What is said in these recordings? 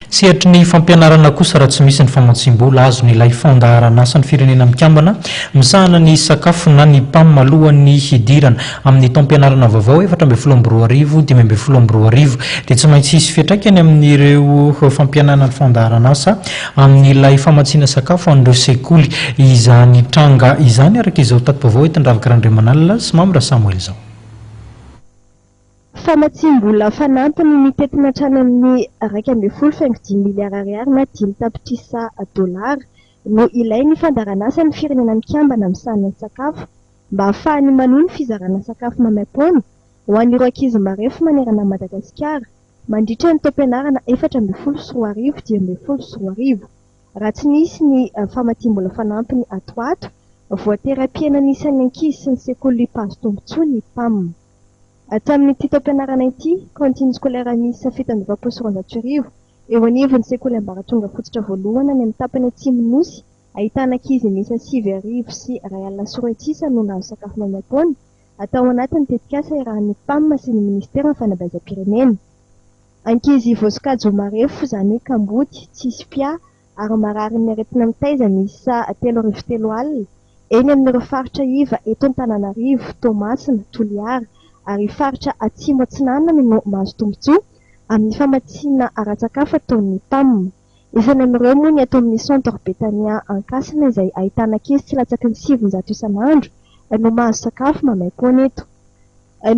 Sehatry ny fampianarana kosa raha tsy misy ny famatsiam-bola azon'ilay fandaharan'asan'ny Firenena Mikambana misahana ny sakafo na ny PAM alohan'ny hidirana amin'ny taom-pianarana vaovao 2014 2015 dia tsy maintsy hisy fiantraikany amin'ireo fampianana ny fandaharan'asa amin'ilay famatsiana sakafo an'ireo sekoly izany tranga izany araka izao tati-baovao entin-dRavaka Randriamanalina sy Mamy Rasamoela izao. Famatsiam-bola fanampiny mitentina hatrany amin'ny 11 faingo dimy miliara ariary na 5 tapitrisa dolara no ilain'ny fandaharan'asan'ny Firenena Mikambana misahana ny sakafo mba hahafahany manohy ny fizarana sakafo maimaim-poana ho an'ireo ankizy marefo manerana an'i Madagasikara mandritra ny taom-pianarana 2014 2015. Raha tsy nisy ny famatsiam-bola fanampiny ato ho ato, voatery hampihena ny isan'ny ankizy sy ny sekoly mpahazo tombontsoa ny PAM. Tamin'ity taom-pianarana ity, cantine scolaire miisa 1247 eo anivon'ny sekoly ambaratonga fototra voalohany any amin'ny tapany atsimon'ny Nosy ahitana ankizy miisa 1901 isa no nahazo sakafo maimaim-poana atao anatin'ny tetikasa iarahan'ny PAM sy ny Ministeran'ny Fanabeazam-pirenena. Ankizy voasokajy ho marefo, izany hoe kamboty, tsisy mpiahy ary mararin'ny aretina mitaiza miisa 3300 eny amin'ireo faritra iva eto Antananarivo, Toamasina, Toliara ary faritra Atsimo Atsinanana no mahazo tombontsoa amin'ny famatsiana ara-tsakafo ataon'ny PAM. Isany amin'ireo moa ny ato amin'ny Centre Betania Ankasina izay ahitana ankizy tsy latsaky ny 900 isan'andro no mahazo sakafo maimaim-poana eto.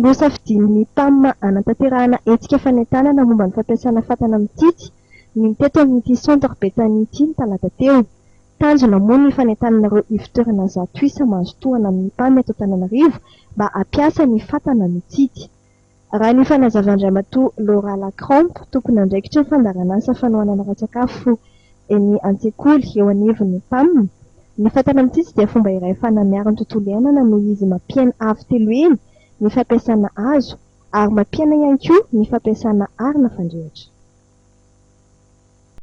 Nosafidian'ny PAM hanatanterahana hetsika fanentanana momba ny fampiasana fatana mitsitsy ny teto amin'ity Centre Betania ity ny talata teo. Tanjona moa ny fanentanana ireo ivon-toerana 100 isa mahazo tohana amin'ny PAM eto Antananarivo mba hampiasa ny fatana mitsitsy. Raha ny fanazavan-dRamatoa Laura Lacrampe, tompon'andraikitry ny fandaharanasa fanohanana ara-tsakafo eny an-tsekoly eo anivon'ny PAM, ny fatana mitsitsy dia fomba iray ahafahana miaro ny tontolo iainana noho izy mampihena avo telo heny ny fampiasana hazo ary mampihena ihany koa ny fampiasana arina fandrehitra.